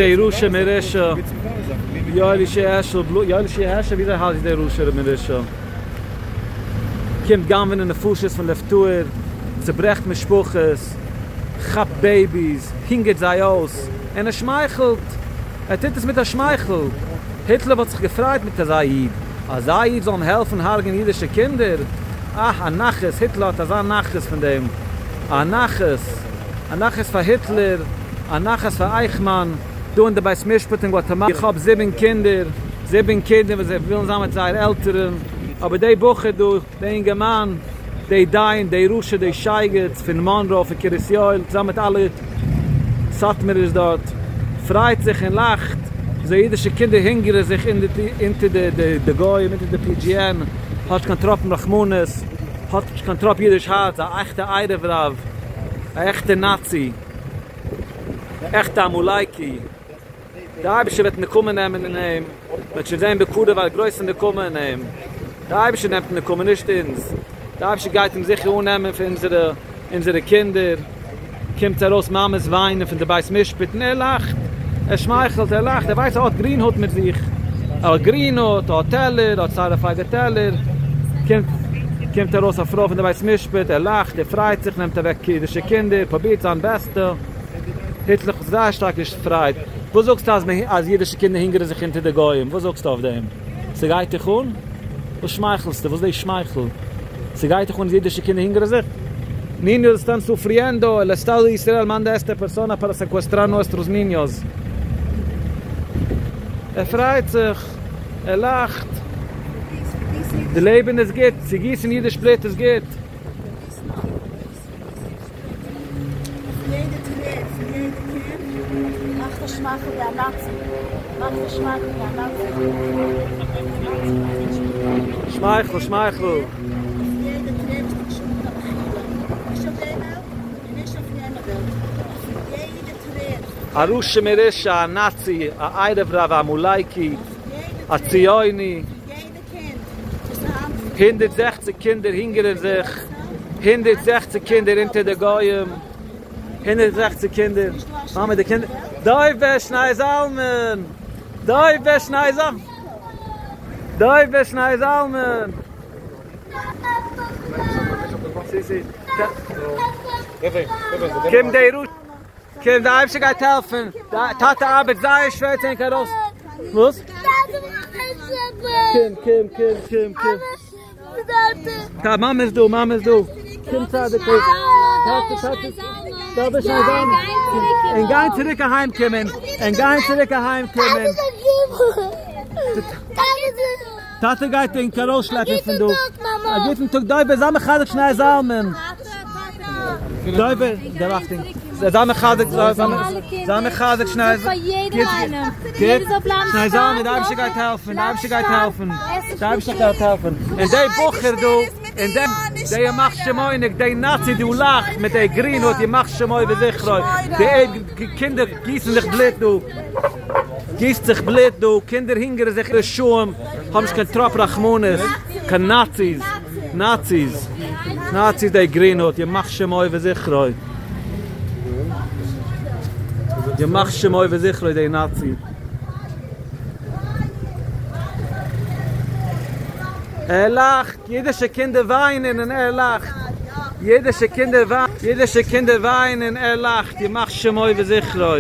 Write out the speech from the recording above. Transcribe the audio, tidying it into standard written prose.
די רשע מרושע, יואלישע העשל, יואלישע העשל, וויאזוי הייסט די רשע מרושע? קומט גנב'נען נפשות פון לב טהור, צוברעכט משפחות, כאפט בעיביס, הונגערט זיי אויס, און ער שמייכלט! ער טוט עס מיט א שמייכל! היטלער וואלט זיך געפרייט מיט אזא איד! אזא איד זאל אים העלפן הרג'ענען אידישע קינדער? אה, א נחת! היטלער האט אזא נחת פון דעם! א נחת! א נחת פאר היטלער! א נחת פאר אייכמאן! דא אין די בית משפט אין גואטעמאלא, איך האב זיבן קינדער, זיבן קינדער וואס זיי ווילן זיין מיט זייער עלטערן, אבער די בחור דא, די אינגערמאן, די דיין, די רשע, די שייגעץ פון מאנרא, פון קרית יואל, צוזאמען מיט אלע סאטמארערס דארט, פרייט זיך און לאכט וויאזוי אידישע קינדער הונגערן זיך אונטער די גוים, אונטער די PGN, האט נישט קיין טראפן רחמנות, האט נישט קיין טראפ אידיש הארץ, א עכטע ערב רב, א עכטע נאצי, עכטע עמלקי. די אייבערשטער וועט נקמה נעמען אין אים, מען וועט שוין זען בקרוב א גרויסע נקמה אין אים, די אייבערשטער נעמט נקמה נישט אונז, די אייבערשטער גייט אים זיכער אננעמען פון אונזערע אונזערע קינדער, קומט ארויס מאמעס וויינען פון די בית משפט און ער לאכט, ער שמייכלט, ער לאכט, ער ווייסט ער האט גרינהוט מיט זיך, ער האט גרינהוט, ער האט טעלער, ער האט שרפה'דיגע טעלער, קומט קומט ארויס א פרוי פון די בית משפט, ער לאכט, ער פרייט זיך, נעמט אוועק אידישע קינדער, פרובירט זיין בעסטע. היטלער האט זיך זייער שטארק געפרייט. וואס זאגסטו אז אז אידישע קינדער הונגערן זיך אונטער די גוים? וואס זאגסטו אויף דעם? ס'גייט דיך אן? וואס שמייכלסטו? וואס די שמייכל? ס'גייט דיך אן אז אידישע קינדער הונגערן זיך? Niños están sufriendo, el Estado de Israel manda a esta persona para secuestrar nuestros niños. ער פרייט זיך, ער לאכט. די לעבן איז גוט, צו גיסן אידיש בלוט איז גוט. אויף יעדע טרער פון יעדע קינד מאכט א שמייכל ווי א נאצי מאכט א שמייכל ווי א נאצי שמייכל שמייכל. אויף יעדע טרער ביסטו געשלאגן א מחילה נישט אויף די וועלט און נישט אויף יענע וועלט אויף יעדע טרער א רשע מרושע א נאצי א ערב רב א עמלקי א ציוני. 160 קינדער הונגערן זיך, 160 קינדער אונטער די גוים, 160 קינדער, מאמע די קינדער, דוב בער שניי זלמן, דוב בער שניי זלמן, דוב בער שניי זלמן. קום די רו, קום די אייבערשטער גייט העלפן, טאטע ארבעט זייער שווער צו ענק ארויס, וואס? קום קום קום קום קום. טא מאמע איז דא מאמע איז דא. קום צדיק טאטע טאטע. דא ביסט שוין דא. און גיין צוריק אהיים קומען. און גיין צוריק אהיים קומען. טאטע גייט ענק ארויסשלעפן פון דא. א גוטן טאג דובער זיי מחזק שניי זלמן. דובער דער אכטונג. זיי מחזק זיי מחזק שניי שניי זלמן די אייבערשטער גייט העלפן די אייבערשטער גייט העלפן די אייבערשטער גייט העלפן און די בחור דא און די די ימח שמו'ניק די נאצי דא לאכט מיט די גרין הוט ימח שמו וזכרו די קינדער גיסן זיך בלוט דא גיסט זיך בלוט דא קינדער הונגערן זיך רשעים האבן נישט קיין טראפ רחמנות קיין נאציס נאציס נאציס די גרין הוט ימח שמו וזכרו. ימח שמו וזכרו די נאצי. ער לאכט, אידישע קינדער וויינען און ער לאכט. אידישע קינדער אידישע קינדער וויינען ער לאכט, ימח שמו וזכרו.